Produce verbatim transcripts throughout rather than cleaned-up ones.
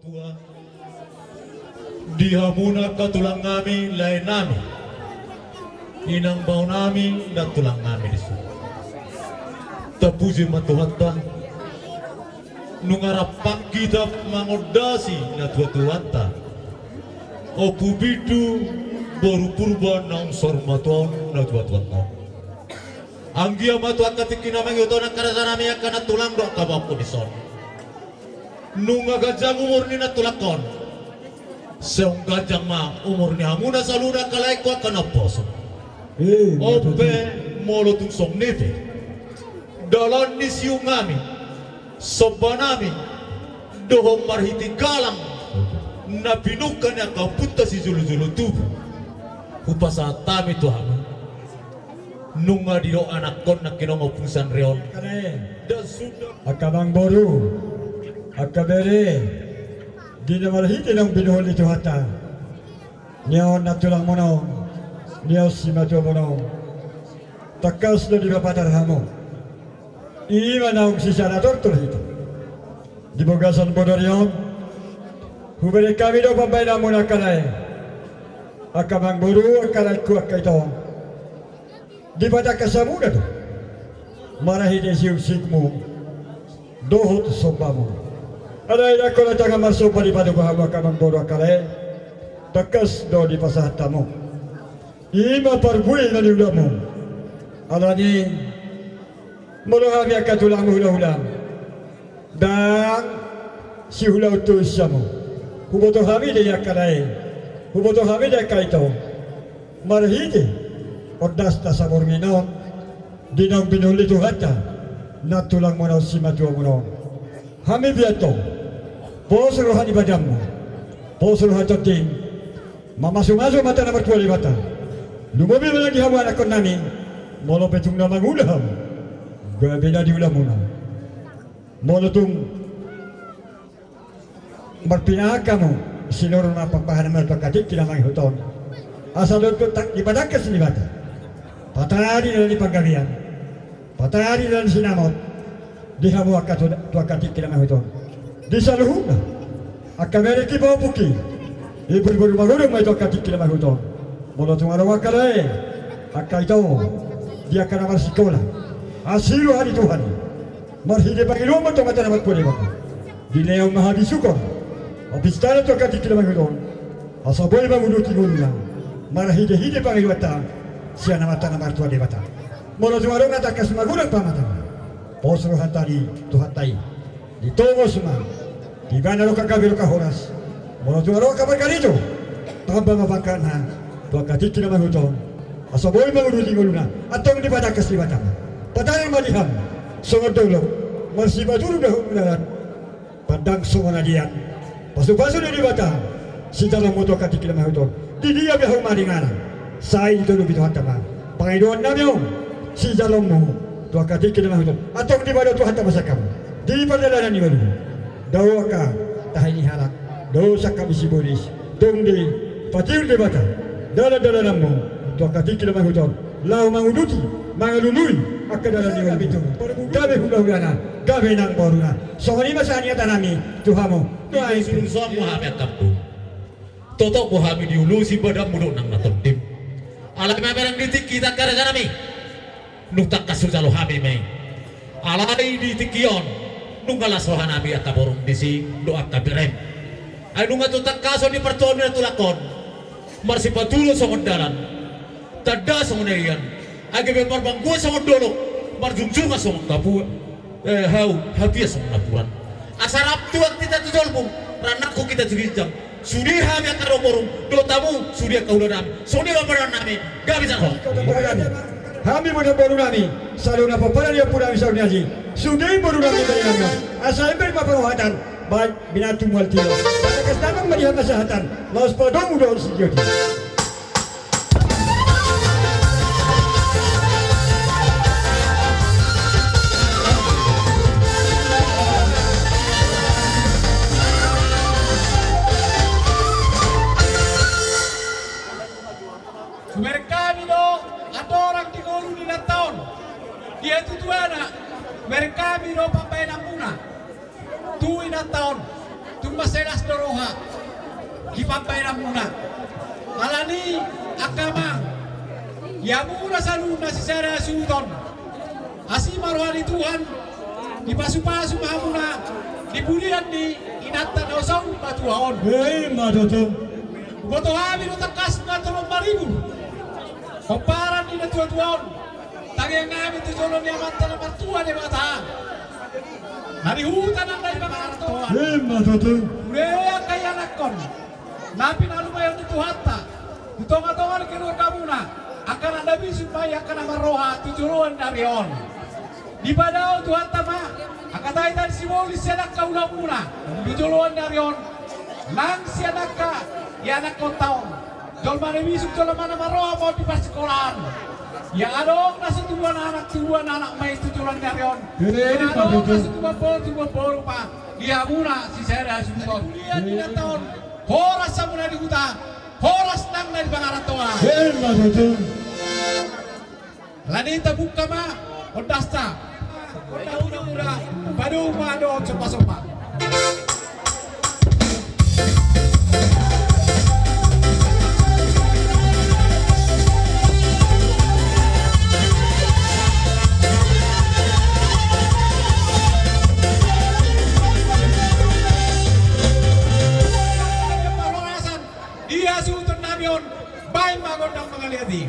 Di hamuna angka tulang nami, lae nami, inang bao nami, nantulang nami di son. Tapuji ma Tuhanta. Nunga rap hita mangondasi natuatuanta, Ompu Bindu boru Purba naung saur matua on natuatuanta. Anggiat ma tu angka tingki na mangihut on angka raja nami, angka nantulang dohot angka pahompu di son. Nunga ganjang umur ni nantulang on, sai ganjang ma umur ni hamuna saluhutna angka laengku angka naposo. Ompe molo tung songon i pe dalan ni siung nami, somba nami, dohot marhite galang na pinungka ni angka ompunta sijolojolo tubu, hupasahat hami tu hamu. Nunga didok anakkon nangkining Ompung Sanrion. Angka amangboru, angka bere, di na marhite naung binohon ni Tuhanta, nion nantulangmuna on, nion simatuamuna on, tangkas do dipapatar hamu. I ma naung sisada tortor hita di bagasan bodari on. Hubereng hami do pambahenanmuna angka lae, angka amangboru, angka laengku, angka ito. Dipatangkas hamuna do marhite siungsiungmu dohot sombamu. Alai ndang holan tangan marsomba dipatupa hamu angka amangboru, angka lae, tangkas do dipasahat hamu. I ma parbue na niulamu. Alani molo hami angka tulangmu hulahula, ndang sihulaon tois hamu. Huboto hami do i angka lae, huboto hami do i angka ito, marhite ondasta saborngin on, di naung binohon ni Tuhanta nantulangmuna on, simatuamuna on. Hami pe antong, pos roha ni badanmu, pos roha tondim, mamasumasu ma Amanta na martua Debata. Lumobi ma nang di hamu anakkon nami, molo pe tung na mangula hamu, gabe na niulamuna. Molo tung marpinahan hamu, sinur ma papahanmu tu angka tingki na mangihut on. Asa dohot tu tang dipatangkas Debata, patari dalan ni panggabean, patari dalan ni sinamot di hamu angka tu, tu angka tingki na mangihut on. Di saluhutna angka berengki pahompuki, i boruboru magodang ma i tu angka tingki na mangihut on. Molo tung adong angka lae, angka ito, di angka na marsikola, asi roha ni Tuhan, marhite pangidoan ma tu Amanta na martua Debata, dilehon ma habisuhon, habisuhon tu angka tingki na mangihut on, asa boi manguduti ngoluna marhitehite pangidoanta sian Amanta na martua Debata. Molo tung adong na tangkas magodang pamatangna, pos rohanta di Tuhanta i, ditongos ma, dibana roha gabe roha horas. Molo tung adong angka parkarejo, tamba ma pangkatna tu angka tingki na mangihut on, asa boi manguduti ngoluna. Antong dipatangkas Debata ma, patari ma di hamu songon dolok, marsipatudu do hamu dalan, pandang songon adian. Pasupasu ni Debata sijaloonmu tu angka tingki na mangihut on. Di dia pe hamu maringanan, sai ditolopi Tuhanta ma pangidoan nami on, sijaloonmu tu angka tingki na mangihut on. Antong dipadao Tuhanta ma sian hamu di pardalanan ni ngolum. Dao angka tahi ni halak, dao sangkap ni sibolis, tung dipatiur Debata dalandalananmu tu angka tingki na mangihut on, laho manguduti, mangalului angka dalan ni ngolum. Gabe hulahulana, gabe nang boruna. Songon i ma sahat ni hata nami tu hamu. Nuaeng pe, songon hami angka ampu, toto do hami diulosi badanmu dohot nang na tondim. Alai mamereng di tingki i angka raja nami, nunga tangkas hujalo hami ma i. Alai di tingki on nunga las roha nami angka borungmu disi dohot angka berem. Ai nunga tung tangkason ni partuaon ni nantulang on, marsipatudu songon dalan, tanda songon adian, ai gabe marbangguan songon dolok, marjungjungan songon hapua, eh, hau, hapia songon napuran. Asa rap tuak hita tu jolmu, rap nangkok hita tu ginjang. Sude hami angka dohot borum dohot hamu, sude angka hulahula nami. Songon i ma padan nami, gabe jala. Hami ma dohot boru nami, saluhutna pomparan ni ompu nami saur ni aji. Sude boru nami, baen nami. Asa ember ma pangohatan, baen binatang mual tio. Patangkas damang ma di hamu sahatan, laos padomu dohot sitiotio. Hubereng hami do atorang di ngolu ni inanta on, di hatutuana. Hubereng hami do pambahenanmuna tu inanta on. Tung mansai las do roha di pambaenanmuna. Alani i angka amang, di hamuna saluhutna sisada hasuhuton, asi ma roha ni Tuhan, dipasupasu ma hamuna di pudian ni inanta na so saur matua on. Emma tutu. Huboto hami do tangkasna tolu pulu ribu pomparan ni natuatua on. Tangiang hami tu jolo ni Amanta na martua Debata, na di huta nang na di pangarantoan. Emma tutu. Muse angka ianakhon na pinalumaion ni Tuhanta tu tongatonga ni keluargamuna, angka na bisuk ma i angka na marroha tu joloan ni ari on. Dipadao Tuhanta ma angka tahi-tahi sibolis sian angka ulamuna tu joloan ni ari on, nang sian angka ianakhonta on. Jolma na bisuk, jolma na marroha ma on di parsikolaan. Ia adong na so tubuan anak, tubuan anak ma i tu joloan ni ari on. Ia adong na so tubuan boru, tubuan boru ma di hamuna sisada hasuhuton. Di pudian ni inanta on, horas hamuna di huta, horas nang na di pangarantoan. Emma tutu. Alani i tabuka ma ondasta. Padomu ma dohot sombasomba. Parhorasan di hasuhuton nami on, baen ma gondang mangaliat i.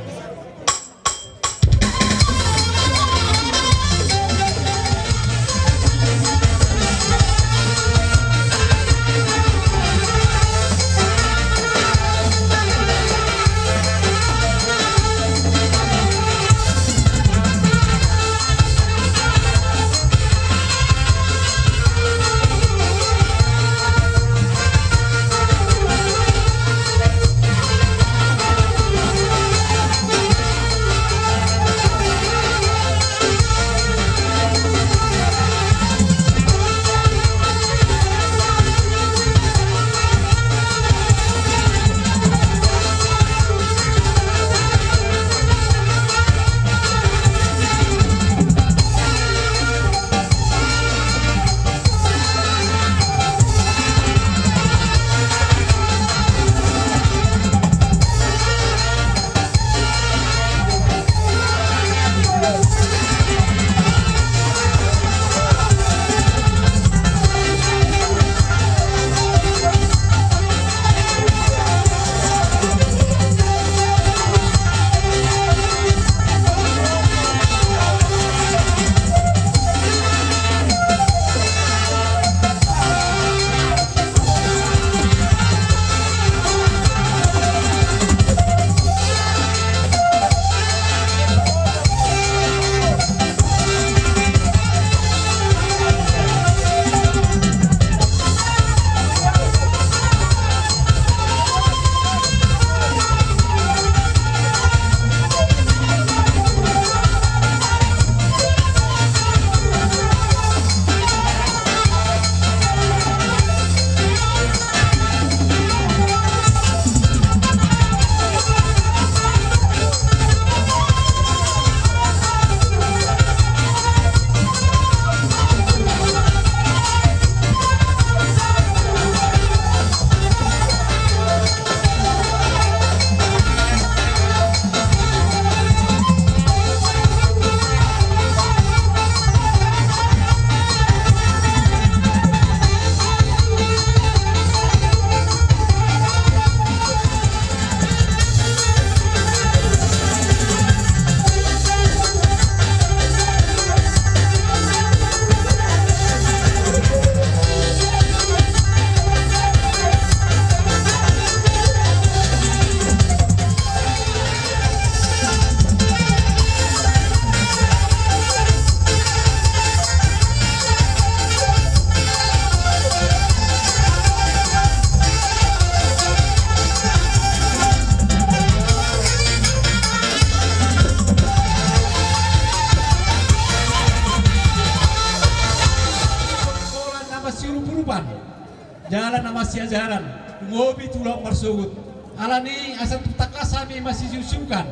Jala na masiajaran, lumobi tu laut marsogot. Alani i asa tung tangkas hami masisiusiukan,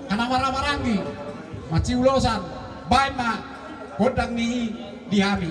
angka na marhahamaranggi, masiulosan, baen ma gondang ni i di hami.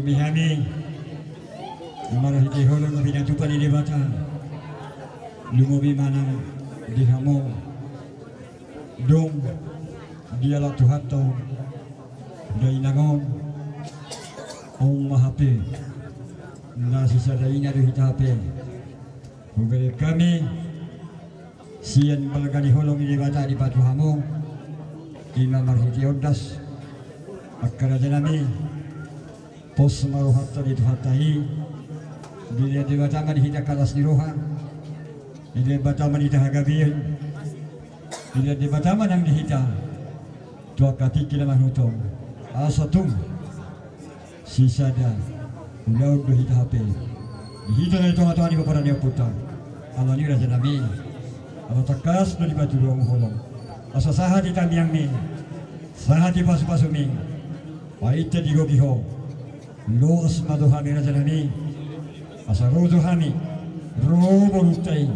Hami marhite holong na pinatupa ni Debata, lumobi ma nang di hamu, dung dialap Tuhanta on dainang on. On ma hape, na sisada ina do hita hape. Hubereng hami sian balga ni holong ni Debata dipatupa hamu, ima marhite ondas. Angka rajanami, pos ma rohanta di Tuhanta i. Dilehon Debata ma di hita angka las ni roha, dilehon Debata ma di hita hagabeon, dilehon Debata ma nang di hita tu angka tingki na manut on, asa tung sisada ulaon do hita hape di hita na di tongatonga ni pomparan ni ompunta. Alani i rajanami, ala tangkas do dipatudu hamu holong, asa sahat di tangiangmi, sahat di pasupasumi, painte digohi ho. Loas ma tu hami rajanami, asa ro tu hami, ro borunta i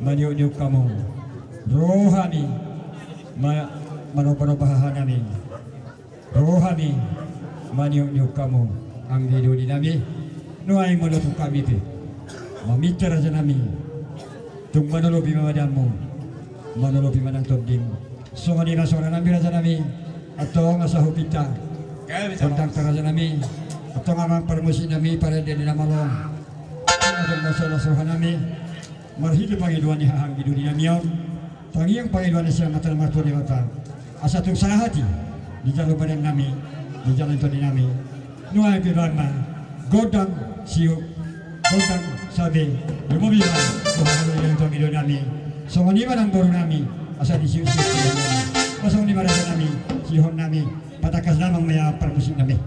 maniukniuk hamu, ro hami ma-, manombanomba hahanami, ro hami maniukniuk hamu anggi dolinami. Nuaeng molo tung hami pe maminta rajanami, tung manolopi ma badanmu, manolopi ma nang tondim. Songon i ma songon i nang rajanami, antong asa hupinta gondangta rajanami, antong amang parmusiknami, parende ni na malo on. Antong masalah rohanami, marhite pangidoan ni haha anggi dolinami on, tangiang pangidoan ni sian amanta na martua Debata, asa tung sahat i di jolo badannami, di jolo tondinami. Nuaeng pe bahen ma gondang siuk, gondang sabe, lumobi ma tu haha dolinami, tu anggi dolinami. Songon i ma nang borunami, asa disiuksiuk. Songon i ma rajanami, silehonnami, patangkas damang ma i amang parmusiknami.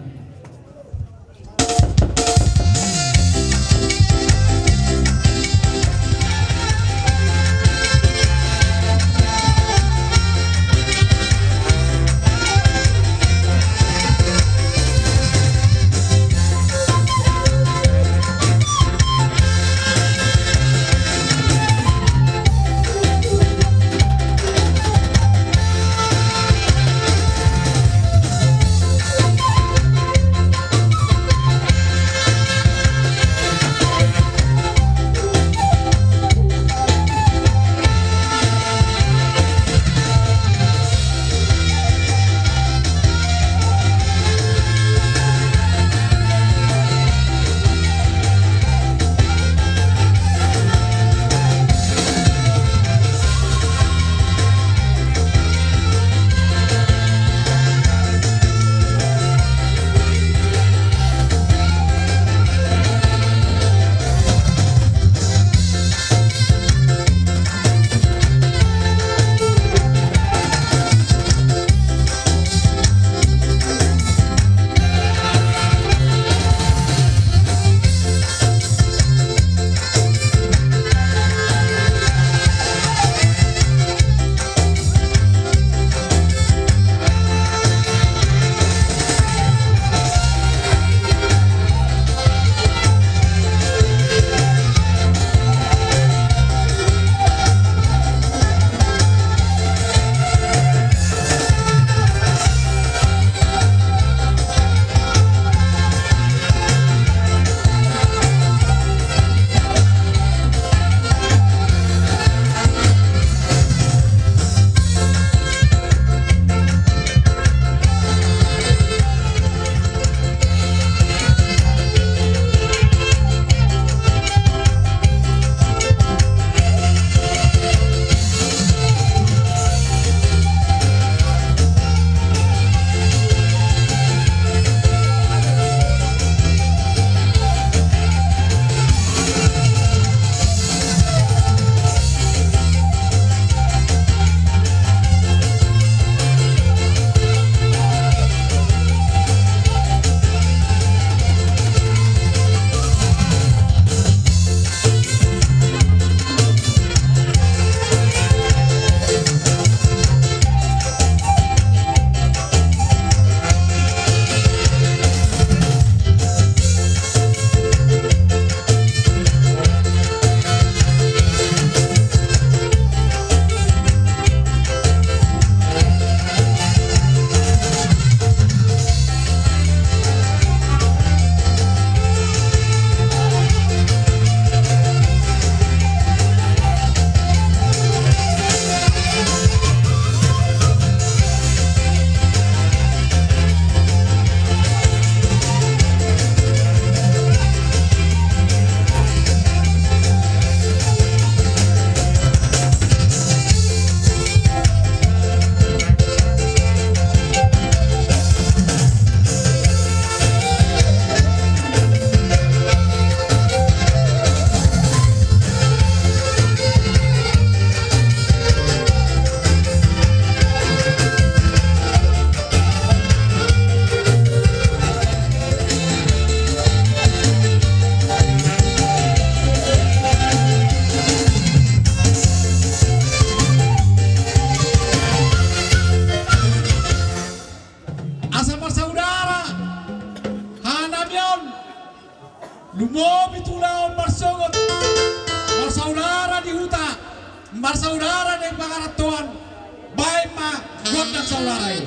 Lumobi tu ulaon marsogot, marsaudara di huta, marsaudara di pangarantoan, baen ma gondang saudara i.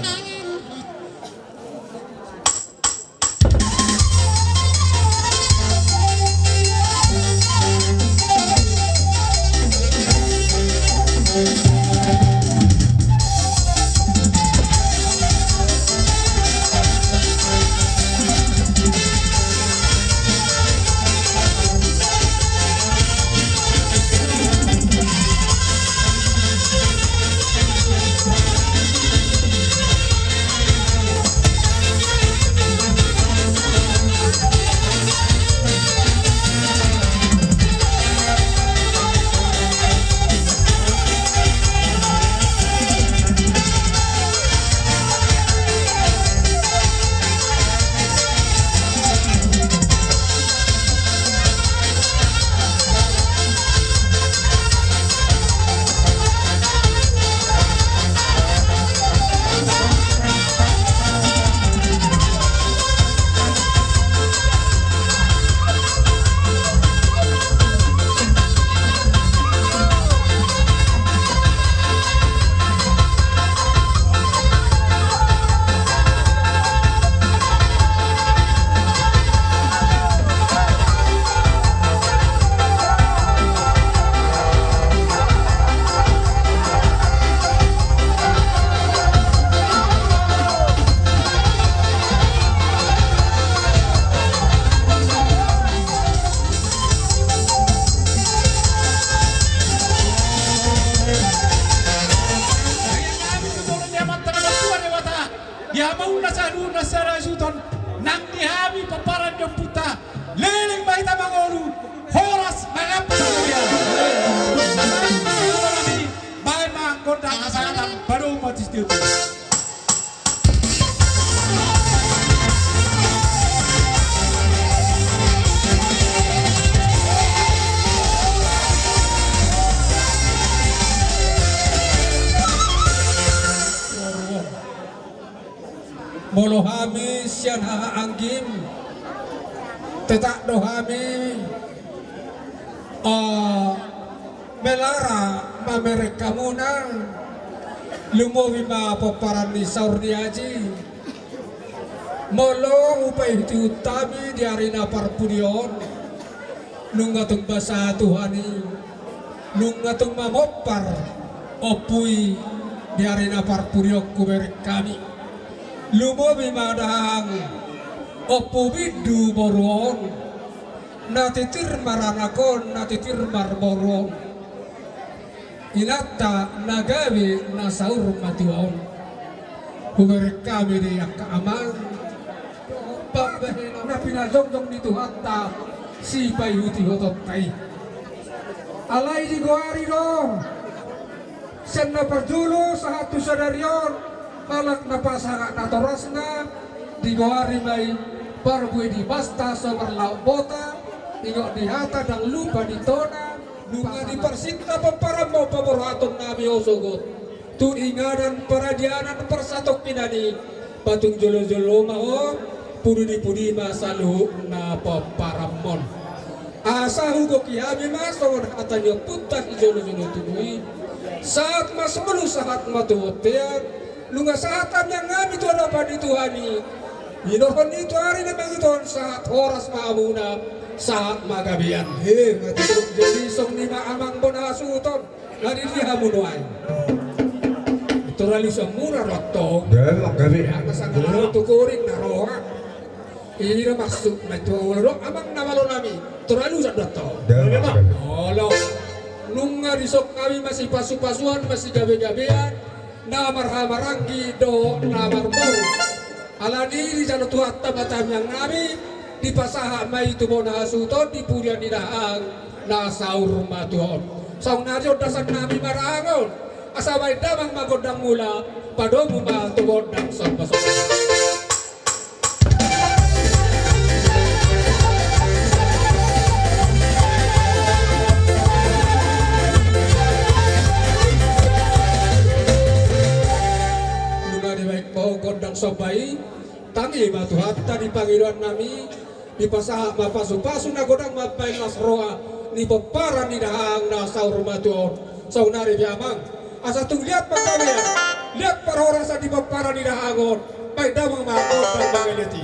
Di hamauna saluhutna sada suton, nang di hami pomparan ni ompunta, leleng ma hita mangolu, horas ma hita mangolu. Baen ma gondang hasangatan, padomu ma tu sitiotio. Molo hami sian haha anggim, tetap do hami, eh, melara mamereng hamuna, lumobi ma pomparan ni Saur ni Aji. Molo hupaihutihut hami di ari na parpudi on, nunga tung basa Tuhan i, nunga tung mamompar ompu i di ari na parpudi on hubereng hami. Lumobi ma dahahang ompu bindu boru on, na titir maranak on, na titir marboru on. Inanta na gabe na saur matua on. Hubereng hami di angka amang, pambahenan na pinajongjong ni Tuhanta sipaihutihotonta i. Alai digoari do sian na parjolo sahat tu sadari on, halak na pasahat natorasna, digoari ma i parbue di basta so marlaok bota, ingot di hata ndang lupa di tona. Nunga diparsinta pomparanmon paborhaton nami, o sogot, tu inganan paradianan parsatongkinan i, patung jolojolo ma ho, pudi di pudi ma saluhutna pomparanmon. Asa hugohi hami ma songon hata ni ompunta sijolojolo tubu i: Sahat ma solu, sahat ma tu bontean. Nunga sahat hami, anggi hami, tu adopan ni Tuhan i, hinorhon ni tu ari na mangihut on, sahat horas ma hamuna, sahat ma gabean. He, mati. Jadi songon i ma amang bona hasuhuton. Nga di dia hamu nuaeng? Tura lisuan muna ro antong. Dia ma gabe. Nga sanga tu kuring na roha. Ira maksudna tu olo do amang na malo nami. Tura lisuan do antong. Dia ma gabe. Olo. Nunga dison hami masipasupasuan, masigabegabean, na marhahamaranggi dohot na marboru. Alani i dijalo Tuhanta ma hami, anggi hami, dipasahat ma i tu bona hasuhuton di pudian ni dahahang na saur matua on. Saonari ondasan nami ma dahahang on. Asa baen damang ma gondang mula, padomu ma tu gondang sombasomba. Nunga dibaen ho gondang somba i, tangi ma Tuhanta di pangidoan nami, Dipasahat ma pasupasu na godang mambahen las roha ni pomparan ni dahahang na saur matua on. Saonari pe amang, asa tung liat panggabean, liat parhorasan di pomparan ni dahahang on, bahen damang ma gondang mangaliat i.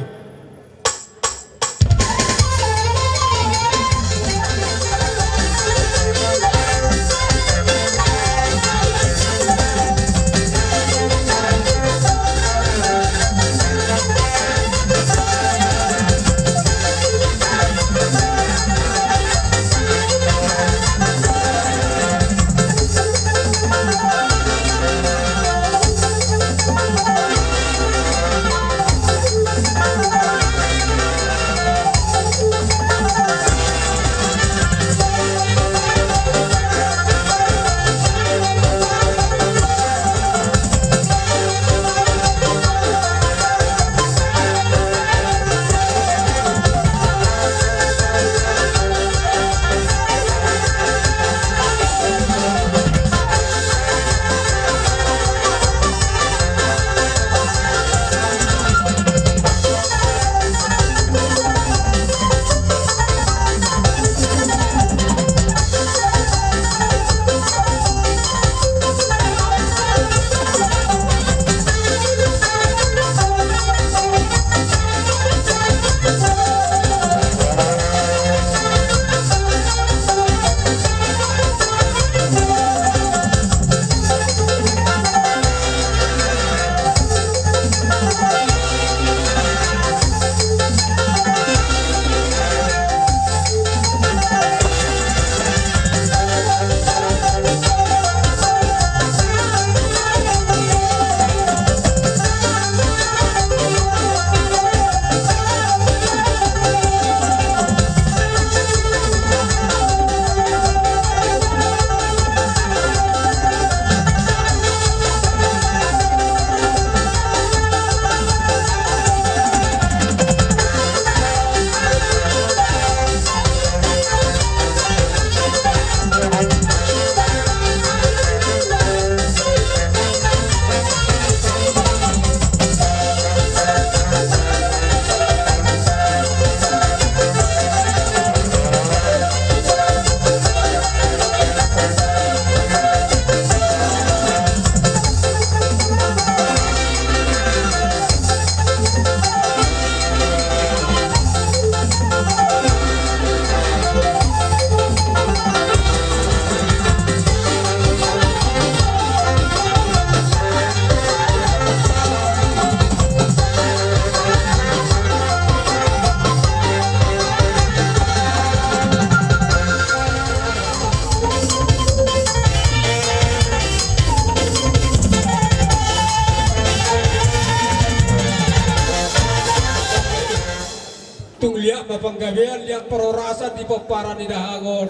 Tung liat ma panggabean, liat parhorasan di pomparan ni dahahang on,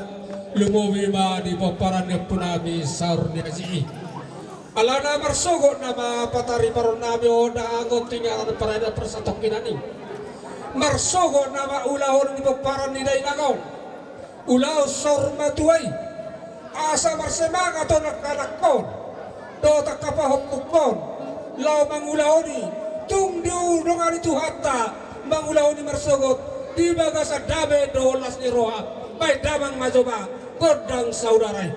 lumobi ma di pomparan ni ompunami saur ni asi i. Alana marsogot nama patariparon nami on dahahang on tu inganan paradaton parsatongkinan i. Marsogot nama ulaon ni pomparan ni dainang on. Ulaon saur matua i, asa marsemangat on angka anakkon dohot angka pahompungkon laho mangulahon i, tung didongani Tuhanta mangulahon i marsogot di bagasan dame dohot las ni roha. Bahen damang ma jo ba gondang saudara i.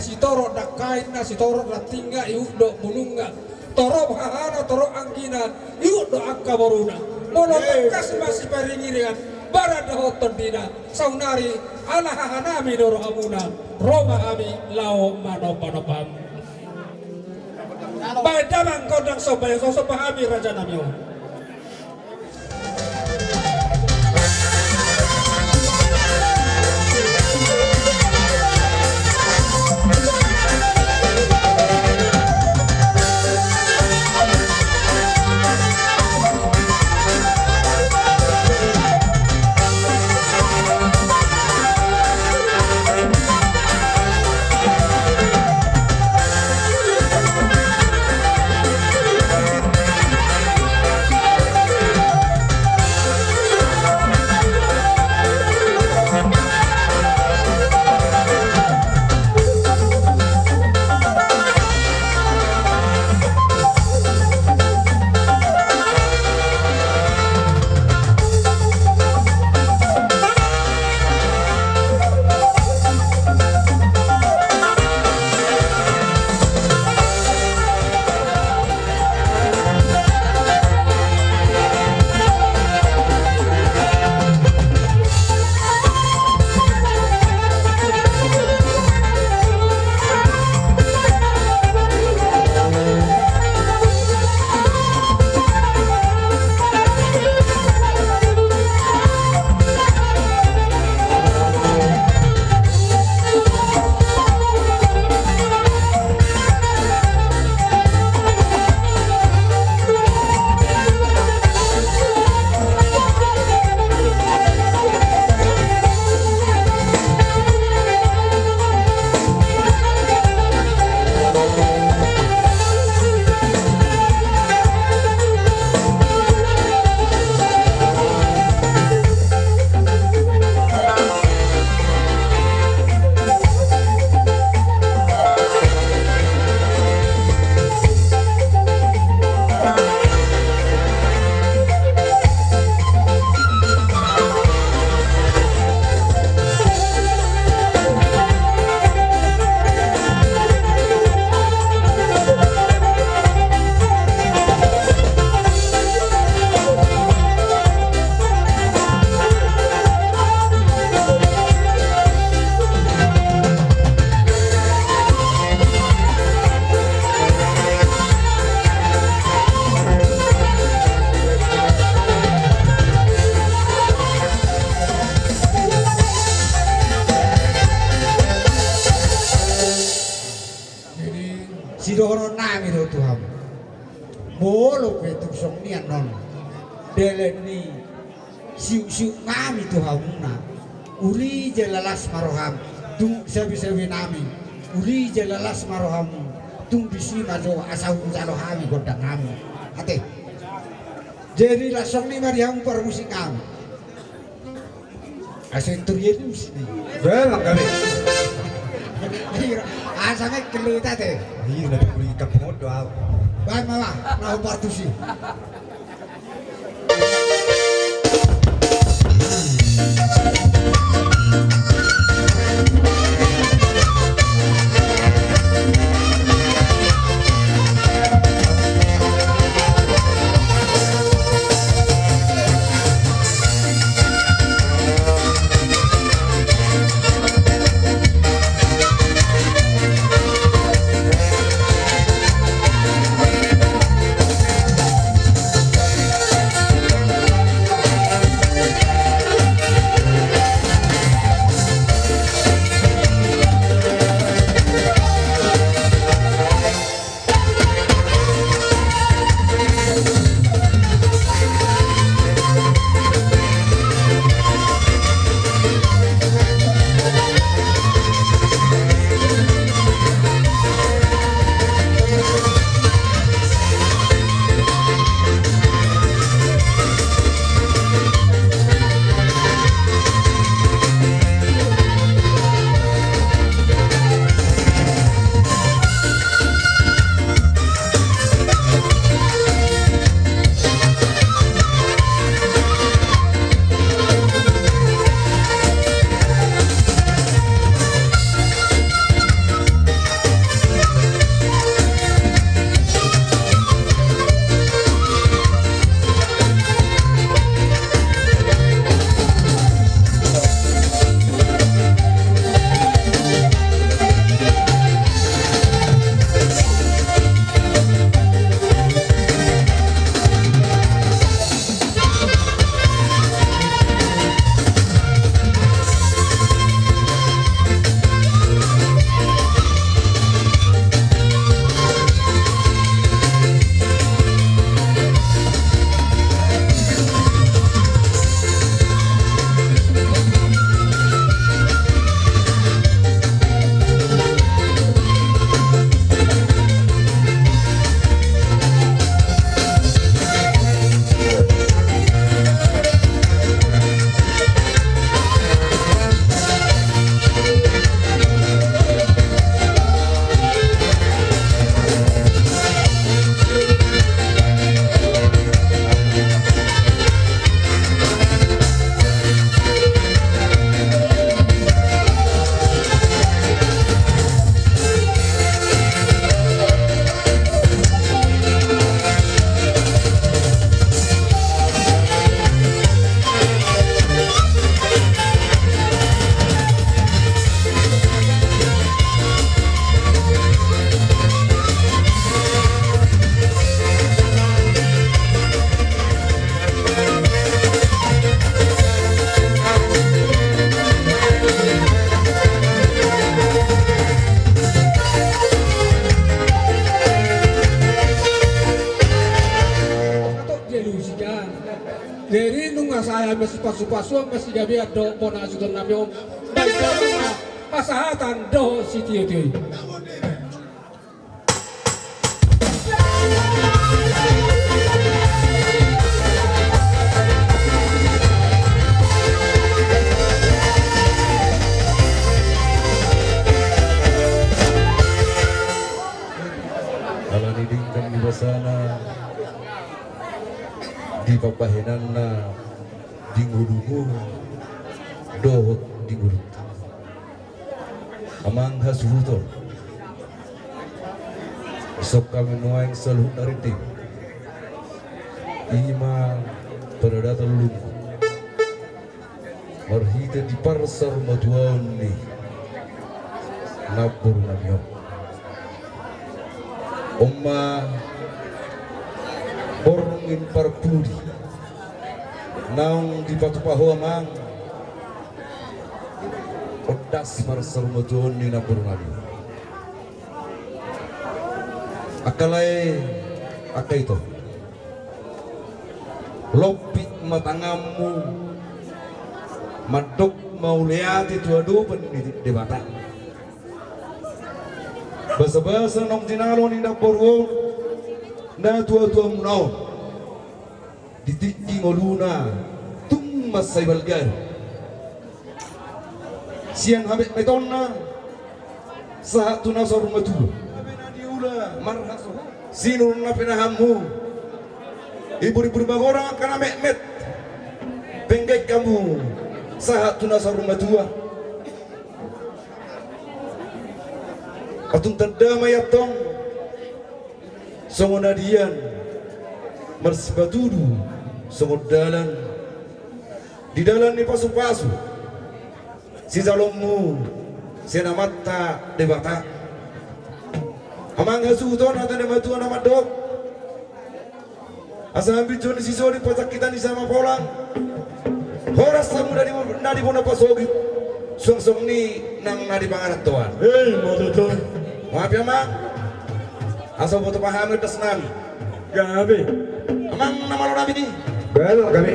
Sitorop dangkainna, sitorop rantingna, ihut dohot bulungna, torop hahana, torop anggina, ihut dohot angka boruna. Molo tangkas ma siparingiringan, badan dohot tondina, saonari ala hahanami do rohamuna, ro ma hami laho manombanomba hamu. Baen damang gondang somba, so somba hami rajanami on. Jadi, sidohononnami do tu hamu. Molo pe tung songon i annon, dalan ni siuksiuk nami tu hamuna, uli jala las ma roham, tung sabisabinami, uli jala las ma roham, tung disi ma jo asa hujalo hami gondang nami. Ate. Jadi las songon i ma di hamu parmusik nami. Asa intor ia dulu sini. Bang kami. Asa ngai kelita te. Iya, nanti beli ikan pengodo au. Bang mama, nah partusi. Masipasupasuan, masigabean do bona suhut nami on. Baen damang ma pasahaton dohot sitiotio i. Ala ni denggan ni basana, di pambahenanna di ngolungolu dohot di ngolunta. Amang hasuhuton, dison hami nuaeng saluhut na rinding, i ma paradatan lunggu marhite di parsaurmatuaon ni namboru nami on. On ma borngin parpudi naung dipatupa ho amang, ondas parsaurmatuaon ni namboru nami. Angka lae, angka ito, lompit ma tanganmu mandok mauliate tu adopan ni Debata. Basabasa naung jinalo ni namboru on natuatuamuna on di tingki ngoluna tung mansai balga do. Sian hametmetonna sahat tu na saur matua, sinur na pinahanmu, imbur-imbur magodang angka na metmet, penggan hamu sahat tu na saur matua. Atung tanda ma i antong songon adian, marsipatudu songon dalan, di dalan ni pasupasu sijaloonmu sian Amanta Debata. Amang hasuhuton, hata ni na matua na mandok: Asa hambinjon ni sisoli, pasangkitan ni samapolang, horas hamu na di, na di bona pasogit, suang songon i nang na di pangarantoan. Hei, matoto. Maaf ya, Mang. Asa huboto pahami das nami. Gabe. Amang na malo nami. Gabe, gabe.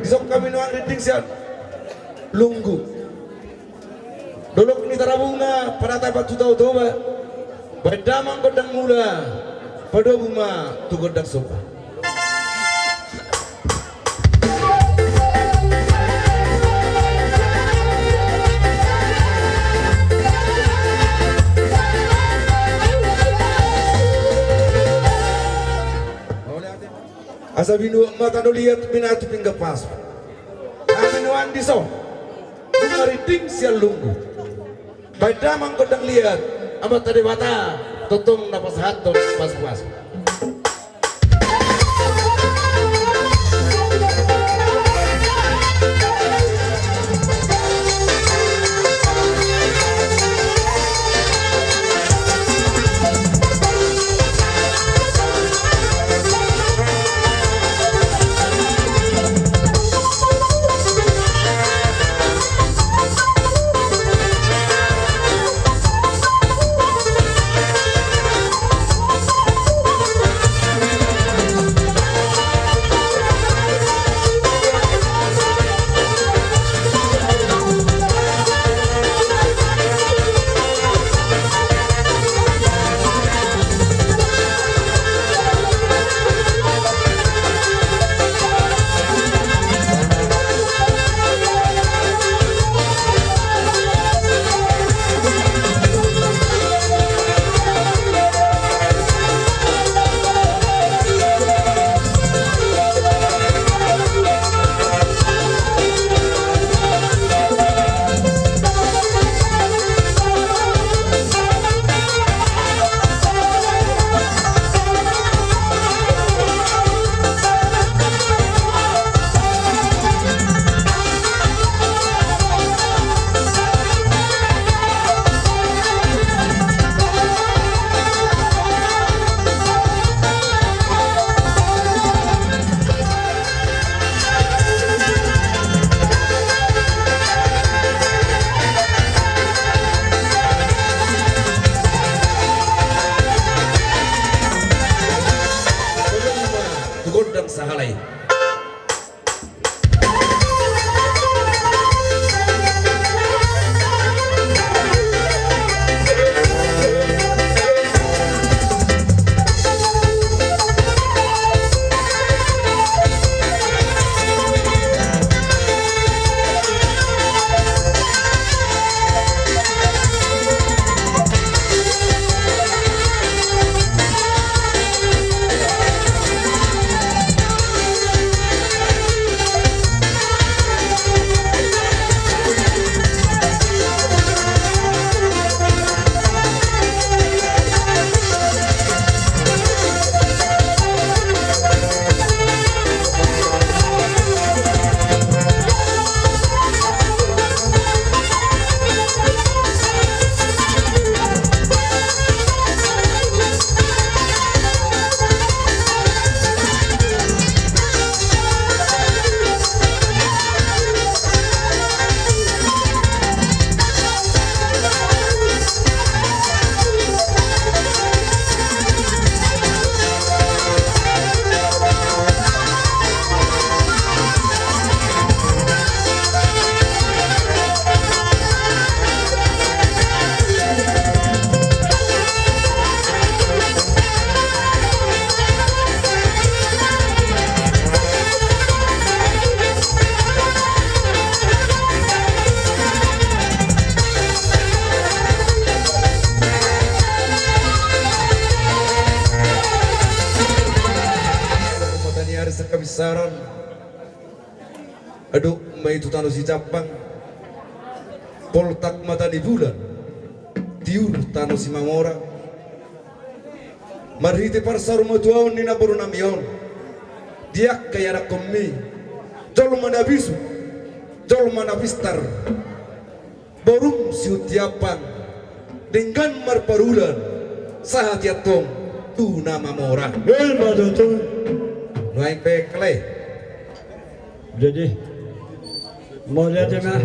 Dison hami nuaeng rinding sian lunggu. Dolok ni Tarabunga, panatapan tu Tao Toba, baen damang gondang mula, padomu ma tu gondang somba. Asa binuat ma tano liat, binatu pinggan pasu. Hami nuaeng dison nunga rinding sian lunggu, baen damang gondang liat, Amanta Debata tongtong na pasahathon pasupasu. Adong ma i tu tano Sijampang, poltak mata ni bulan, tiur tano Simamora. Marhite parsaurmatuaon ni namboru nami on, di angka ianakkonmi, jolma na bisuk, jolma na pistar, borum Sihuntiampang, denggan marparulan, sahat i antong tu na mamora. Hei, ma tutu. Nuaeng pe kale. Jadi, mauliate ma.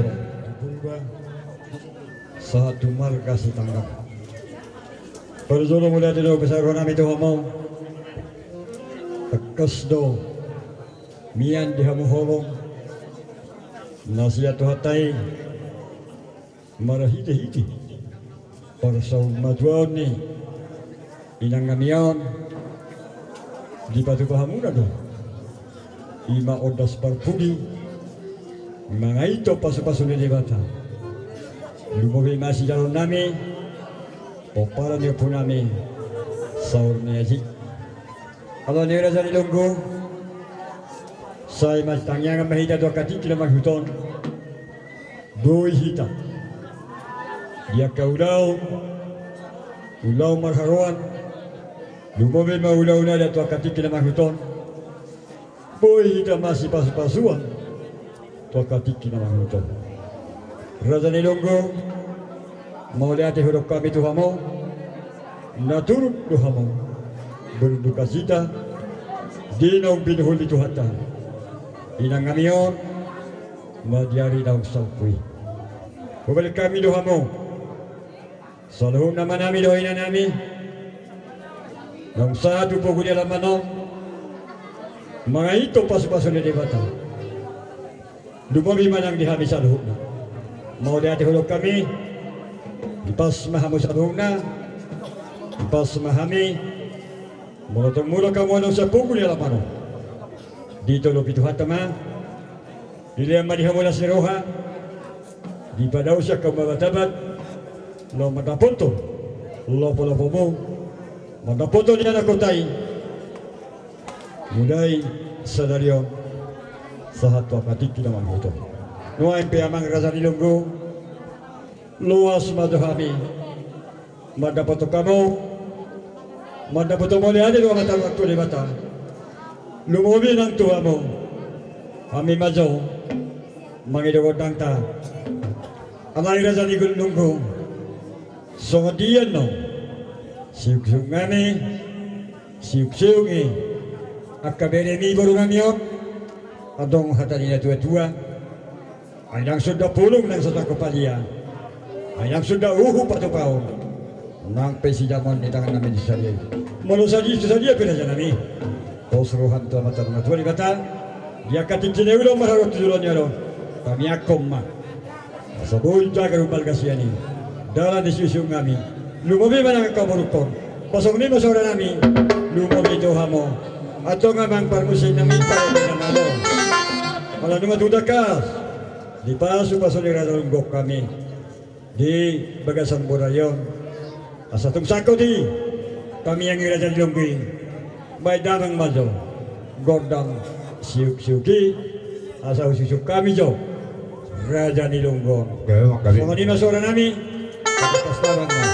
Sahat tu marga Sitanggang. Parjolo mauliate do hupasahat roha nami tu hamu. Tangkas do mian di hamu holong na sian Tuhanta i, marhitehite parsaurmatuaon ni inang nami on, dipatupa hamuna do i ma ondas parpudi, mangaito pasupasu ni Debata. Lumobi ma sijaloon nami, pomparan ni ompu nami, saur ni aji. Alani i, raja ni longgu, sai martangiang ma hita tu angka tingki na mangihut on. Boi hita di angka ulaon, ulaon marharoan, lumobi ma ulaon adat tu angka tingki na mangihut on. Boi hita masipasupasuan tu angka tingki na mangihut on. Raja ni longgu, mauliate hudok hami tu hamu, na turut do hamu berdukacita di naung binuhul ni Tuhanta inang nami on, ma di ari naung salpu i. Hupasahat hami do hamu, saluhutna ma nami dohot ina nami, naung sahat tu pogu ni alaman on, mangaito pasupasu ni Debata. Lumobi ma nang di hami saluhutna. Mauliate hudok hami, dipas ma hamu saluhutna, dipas ma hami, molo tung mulak hamu annon sian pogu ni alaman on, ditolopi Tuhanta ma, dilean ma di hamu las ni roha, dipadaosi angka umbahen tabat, laho mandapothon lopolopomu, mandapothon ianakhonta i, mulai sadari on sahat tu angka tingki na mangihut on. Nuaeng pe amang raja ni longgu, loas ma jo hami mandapothon hamu, mandapothon mauliate do hami tu Debata. Lumobi nang tu hamu, hami ma jo mangido gondangta. Alai raja ni longgu, songon dia annon siuksiuk nami, siuksiuk ni angka beremi boru nami on, adong hata ni natuatua. Ai ndang sonda pulung nang satangkup palia. Ai ndang sonda uhum patupaon. Nang pe sijamoan ni tangan nami di sadia i. Molo sadia, sadia pe raja nami, pos roham tu Amanta Martua Debata, di angka tingki na uli on marharoan tu joloan ni ari on, tangiangkon ma asa boi jagar umbalga sian i dalan ni siuksiuk nami. Lumobi ma nang angka borungkon. Pasongon i ma suara nami, lumobi tu hamu. Antong amang parmusik nami, parmusik nami. Ala nunga tu tangkas dipasupasu ni raja ni longgu hami di bagasan borai on, asa tung sangkot i tangiang ni raja ni longgu i. Baen damang ma jo gondang siuksiuk i, asa husiuksiuk hami jo raja ni longgu on. Songon i ma suara nami. Tangkas damang ma.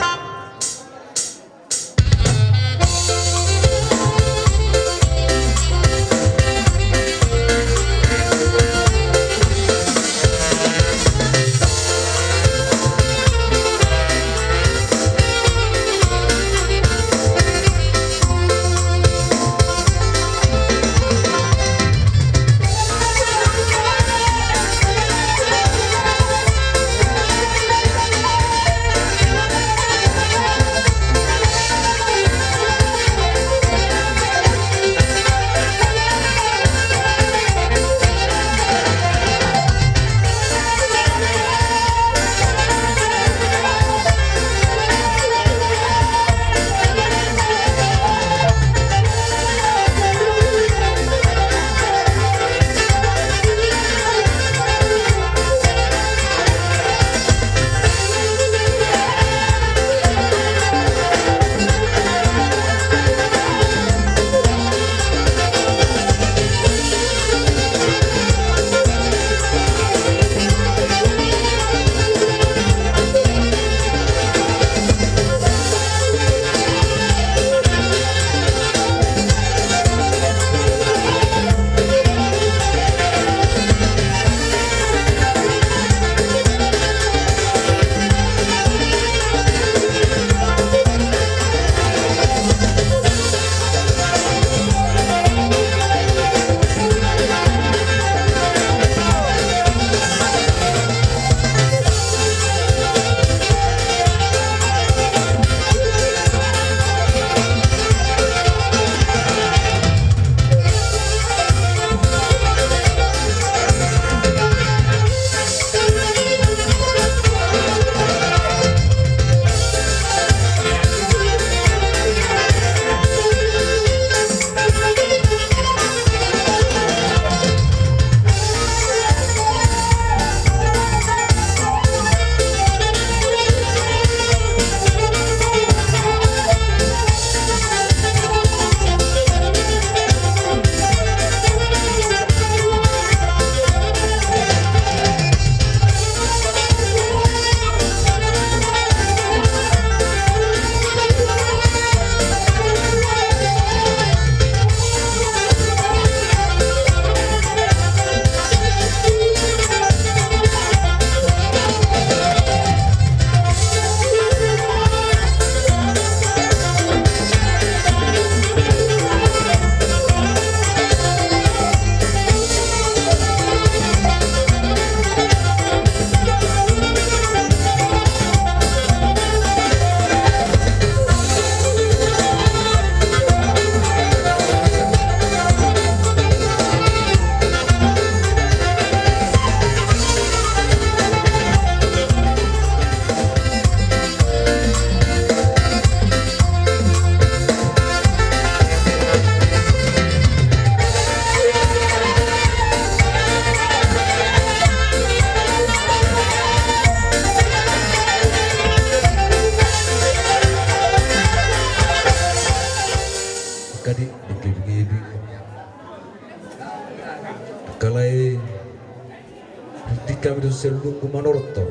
Hami do sian Lunggu Manortor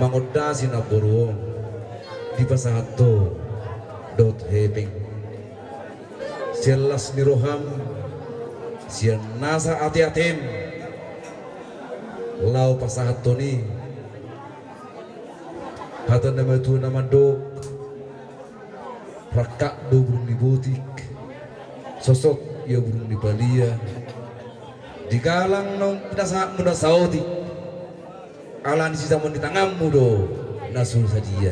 mangondasi namboru on, dipasahat ho dohot hepeng sian las ni roham, sian nasa ateatem, laho pasahathon i hata na matua na mandok: Rangkap do burung ni botik, sosot ia burung ni palia. Digalang naung pinasahatmu na saotik, ala ni sitamon ni tanganmu do na so sadia.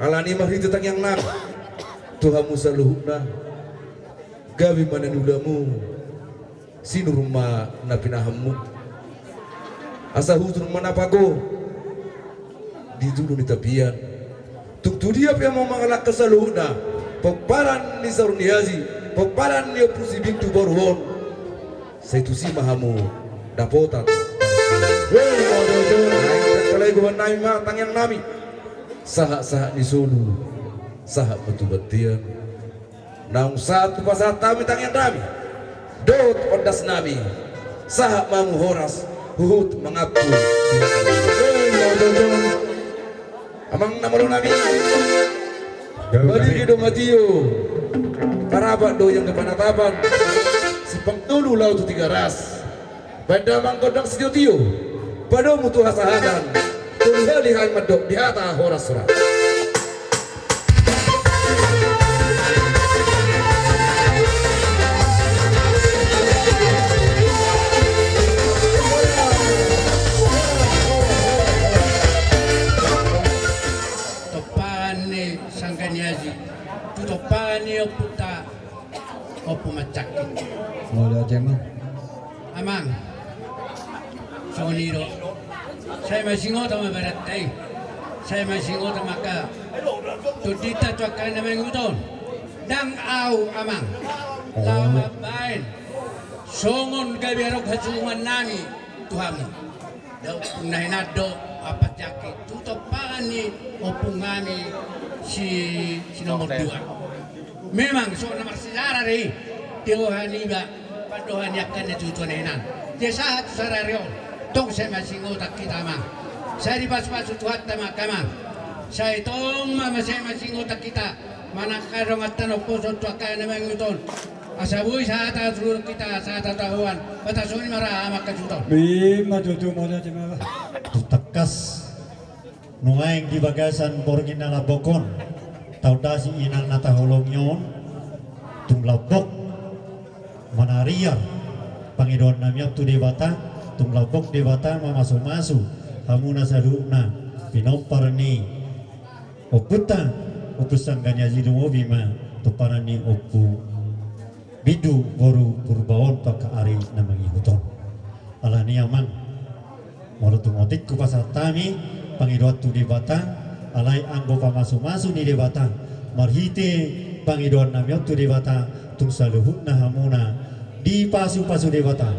Alani i marhite tangiangnami tu hamu saluhutna, gabe ma na niulamu, sinur ma na pinahanmu, asa hutur ma na pago di julu ni tapian. Tung tu dia pe hamu mangalangka saluhutna pomparan ni saur ni aji, pomparan ni Ompu Sibindu boru on, sai tusi ma hamu dapotan. Hei, olo, olo. Ai, angka lae, gohan nami ma tangiangnami, sahat-sahat ni solu, sahat ma tu bontean. Naung sahat hupasahat hami tangiangnami dohot ondasnami, sahat ma hamu horas huhut mangampus. Amang na malo nami, gabe, badia do matio, parapat do ianggo panatapan, simpang tolu laho tu Tigaras. Baen damang gondang sitiotio, padomu tu hasahatan, tolu hali hami mandok di hata horas-horas. Tompangan ni sangga ni aji tu tompangan ni ompunta Ompu Manjangkit. Mauliate ma. Amang, songon i do. Sai masingoto ma barita i. Sai masingoto ma angka tondinta tu angka na mangihut on. Ndang au, Amang, laho mambaen songon gabe adong hasurungan nami tu hamu. Dao pung na hinan do, Amang Manjangkit, tu tompangan ni ompung nami si, si nomor dua. Memang so na marsejarah do i, di roha niba, pandohan ni angka na tuatua na hinan. Jadi sahat tu sadari on, tong sai masingoto hita, Amang. Sai dipasupasu Tuhanta ma angka, Amang. Sai tong ma, ma sai masingoto hita manang angka donganta na umposo tu angka na mangihut on. Asa boi sahat tu hita, sahat tu hita, Amang. Batasoni ma ra, Amang, hasuhuton. Ima tutu, mauliate ma. Tung tangkas nuaeng di bagasan borngin na lambok on taondasi inang na taholongi on, tung lambok manariar pangidoan nami on tu Debata, tung lambok Debata mamasumasu hamuna saluhutna pinompar ni ompunta Ompu Sangga ni Aji, lumobi ma pomparan ni Ompu Bindu boru Purba on tu angka ari na mangihut on. Alani i, Amang, molo tung otik hupasahat hami pangidoan tu Debata, alai anggo pamasumasu ni Debata, marhite pangidoan nami on tu Debata, tung saluhutna hamuna dipasupasu Debata,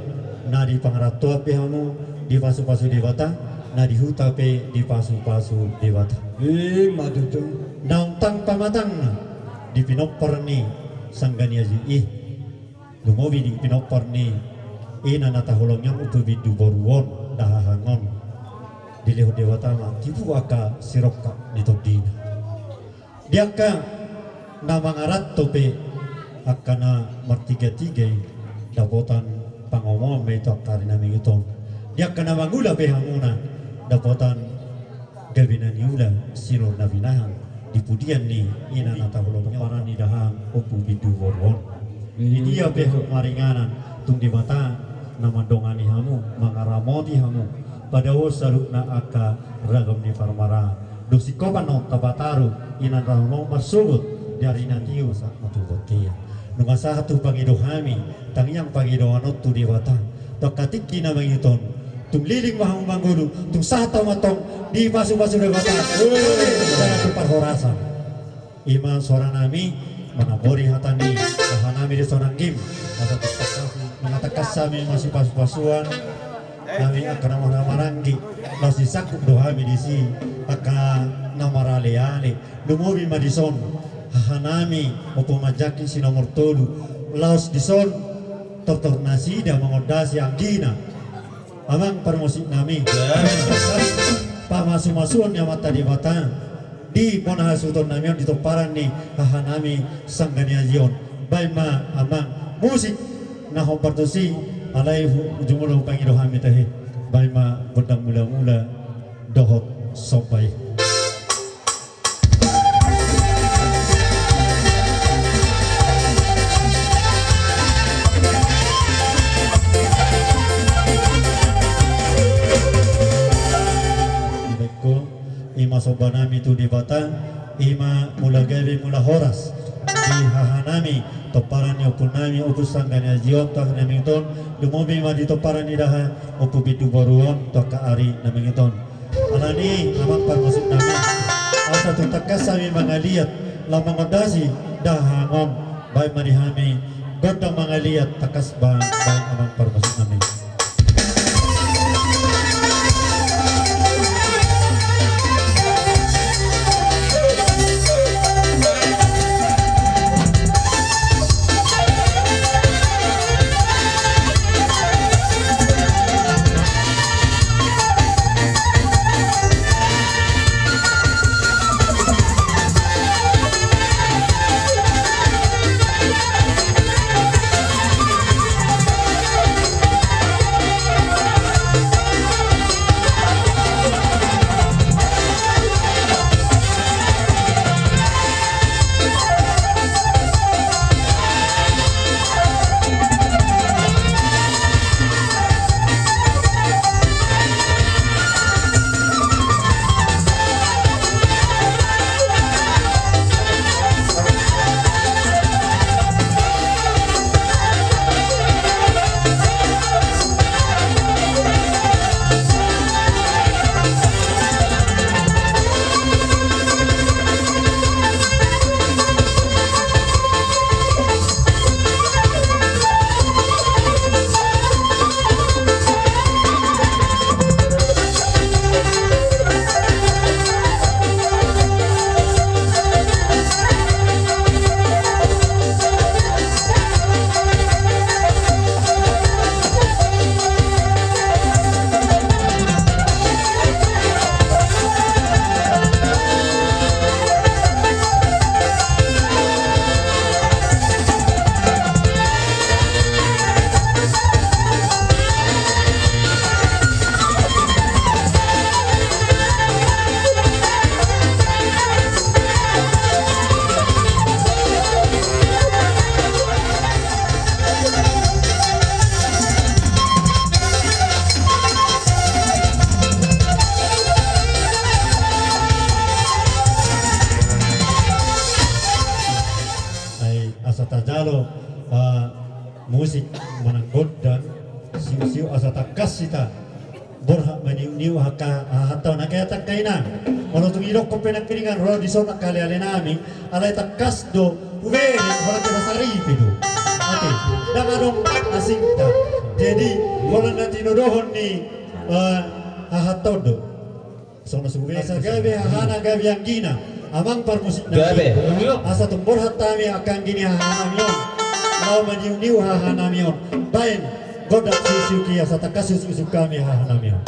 na di pangarantoan pe hamu dipasupasu Debata, na di huta pe dipasupasu Debata. Ima tutu. Naung tang pamatangna di pinompar ni Sangga ni Aji i, lumobi di pinompar ni ina na taholongi on, Ompu Bindu boru on, Dahahang on, dilehon Debata ma tibu angka sirongkap ni tondina. Di angka na mangaranto pe, angka na martigatiga i, dapotan pangomoan ma i tu angka ari na mangihut on. Di angka na mangula pe hamuna, dapotan gabe na niula, sinur na pinahan di pudian ni ina na taholongi on, pomparan ni Dahahang, Ompu Bindu boru on. Di dia pe hamu maringanan, tung Debata na mandongani hamu, mangaramoti hamu, padaohon saluhutna angka ragam ni parmaraan. Dung singkopan on tapataru, inang raja on marsogot di ari na tio sahat ma tu bontean. Nunga sahat tu pangido hami tangiang pangidoan on tu Debata, tu angka tingki na mangihut on, tung leleng ma hamu mangolu, tung sahat hamu antong dipasupasu Debata. Ui, jala tu parhorasan. Ima suara nami, manambori hata ni aha nami di son anggim, asa tangkas hami, nunga tangkas hami masipasupasuan, nami angka na marhahamaranggi, laos disangkup do hami disi angka na maraleale. Lumobi ma dison aha nami Ompu Manjangkit si nomor tolu, laos dison tortor nasida mangondasi anggina Amang parmusik nami, pamasu-masuon ni Amanta Debata di bona hasuhuton nami on di tomparan ni haha nami sangga ni aji on. Baen ma amang musik na hombar tusi, alai hu-, jumolo hupangido hami tahe. Baen ma gondang mula-mula dohot somba i. Ima somba nami tu Debata, ima mula gabe mula horas di haha nami, tomparan ni ompu nami, ompu sangga ni aji on, tu angka na mangihut on, lumobi ma di tomparan ni haha ompu bindu boru on, tu angka ari na mangihut on. Alani amang parmusik nami, asa tung tangkas hami mangaliat laho mangondasi dahahang on, baen ma di hami gondang mangaliat tangkas ba-, baen amang parmusik nami. Ai, asa tajalo, ah, musik manang gondang, siuk-siuk asa tangkas hita borhat maniuk-niuk angka hahanta on, angka angka inang. Molo tung idokkon pe nangkiningan ro dison angka ale-ale nami, alai tangkas do hubege, holan hita saripe do. Ate, ndang adong asingta. Jadi, holan na tinodohon ni, eh, hahanta on do. Songon na so hubege. Asa gabe hahana gabe anggina, amang parmusik nami. Gabe. Asa tung borhat hami angka anggi ni haha nami on. Laho maniuk-niuk haha nami on. Baen gondang siuk-siuk i asa tangkas husuk-husuk hami haha nami on.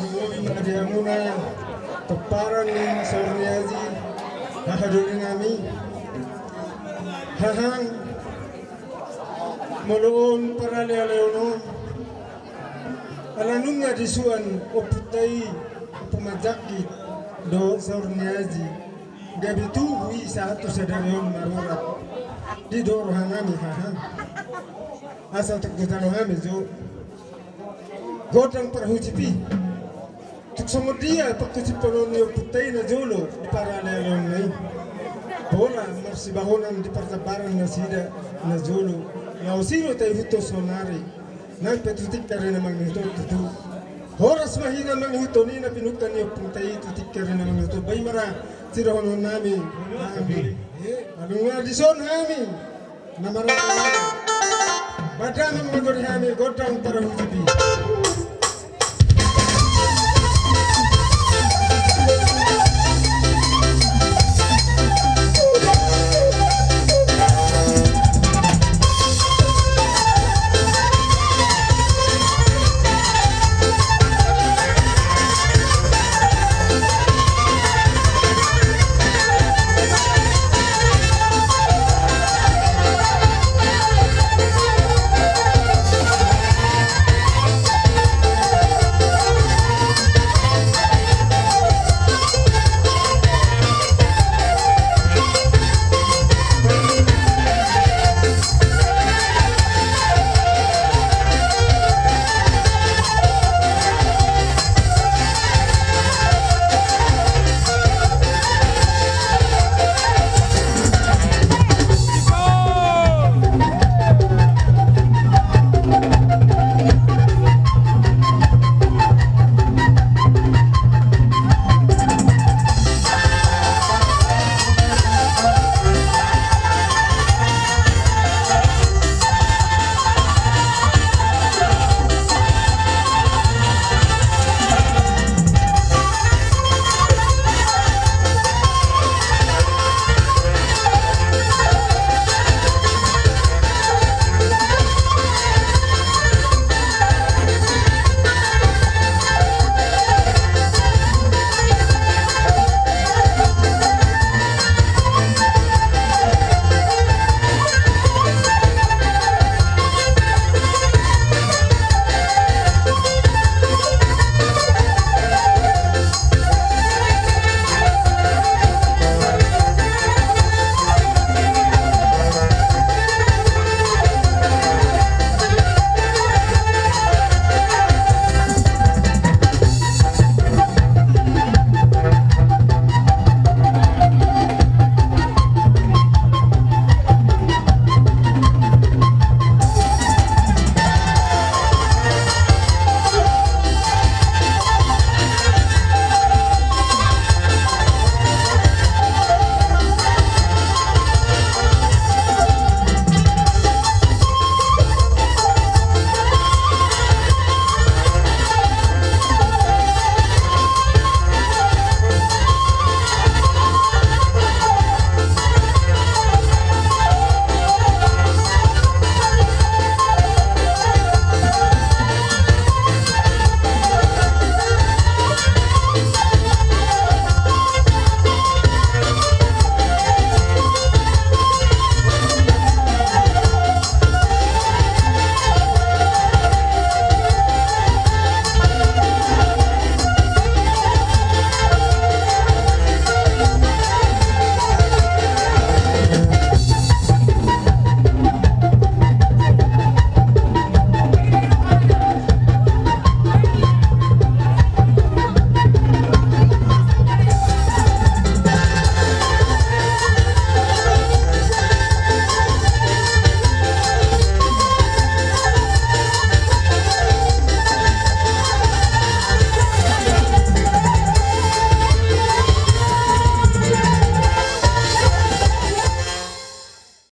Mangolu ma di hamuna, pomparan ni saur ni aji, haha doli nami. Hahang, molo on paralealeon on, ala nunga disuan ompunta i, Ompu Manjangkit dohot saur ni aji, gabe tubu i sahat tu sadari on marurat. Didok roha nami, Hahang. Asa tung godang hami jo, godang parhujip i. Tung songon dia panghujiphon ni ompunta i na jolo di paralealeonna i? Pola marsibahonan di parjambaran nasida na jolo. Laos i do taihuthon saonari. Nang pe tu tingki ari na mangihut on tutu, horas ma hita mangihuthon i na pinungka ni ompunta i tu tingki ari na mangihut on. Ba i ma ra sidohononnami. Amin. Nunga dison hami na marhaha. Bahen ma gori hami godang parhujip i.